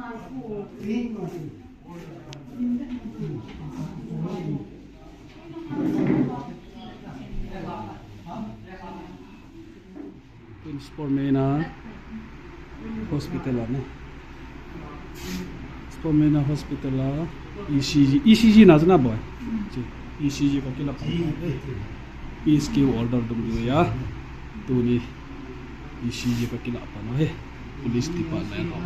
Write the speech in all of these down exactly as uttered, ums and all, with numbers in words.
Sport Mena Hospital a na. Sport Mena Hospital a E C G, E C G na chu na boy. Chi, E C G ka kila pa. P S Q order dungjuiya. Tuni E C G ka kila pa no he. Police department ho.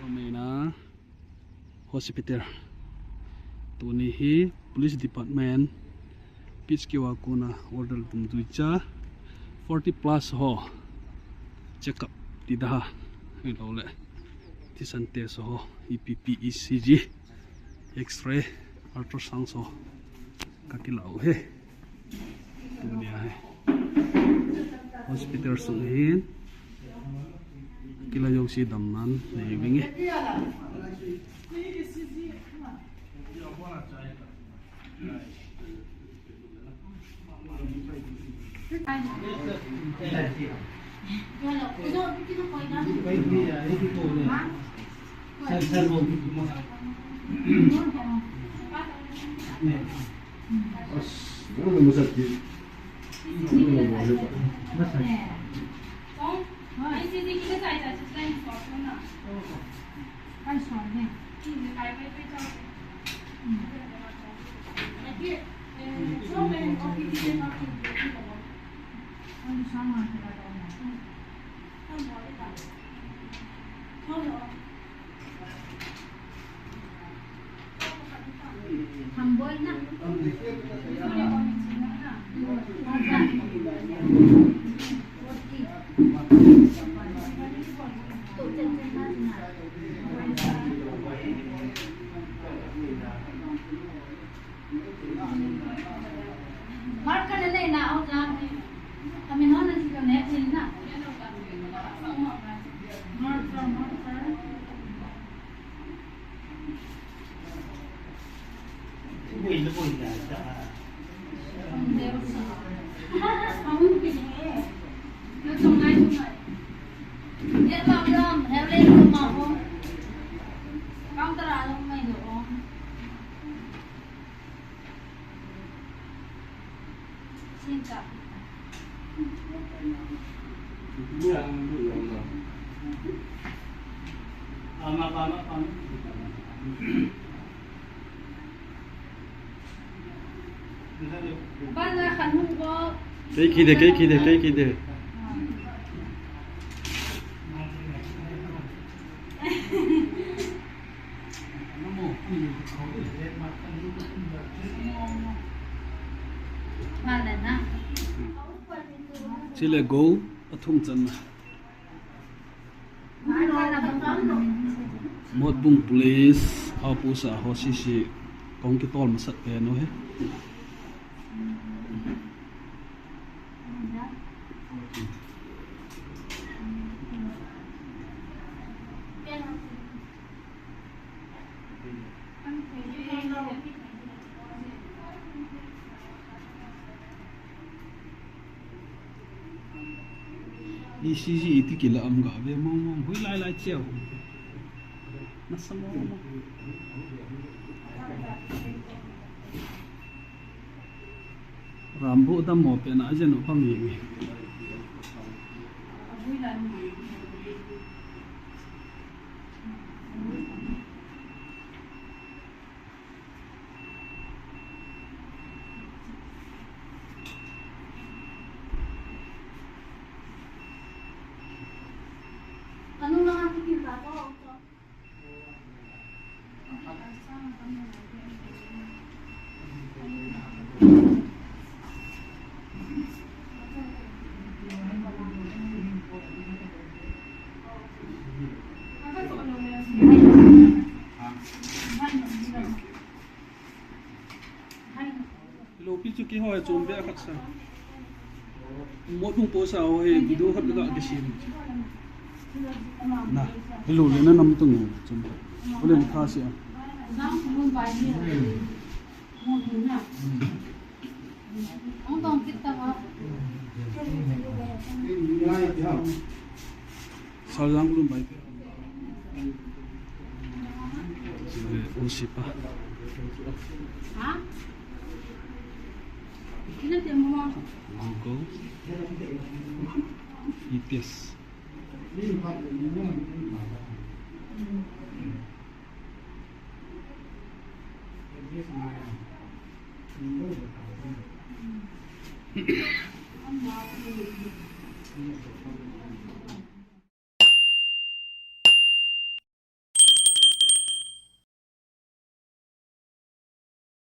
Mena Hospital. Tuni hi Police Department P S Q a kona order dungjuiya forty plus ho check up ti da. Hilou le thisan test ho, E P P, E C G, X-ray, ultrasound ho ka kila u he. Tuni a hi hospital sung hin kila jouse damnan nei vinge. Marker na nei na, au na. Kami hon na si kami hon na. Marker, marker. Counter a long mai do. Kei kide, kei kide, kei kide. Chule go athum channa. Motbung Police outpost a ho sese kong kitol masat pen u he. E C G iti kila am ga ve mong mong, hui lai lai cheu. Nasa mong mong. Rambo dam mo pe na ajen u pang ye. Lopi chu kihoi chom be khat sa. Motbung post a ho hi video khat ga kisem. Na, hello le na nam tung chom. Ole ni kha sia. Hong tong kit ta ha. Saljang Ulum bai. Usipa. Google. Itis.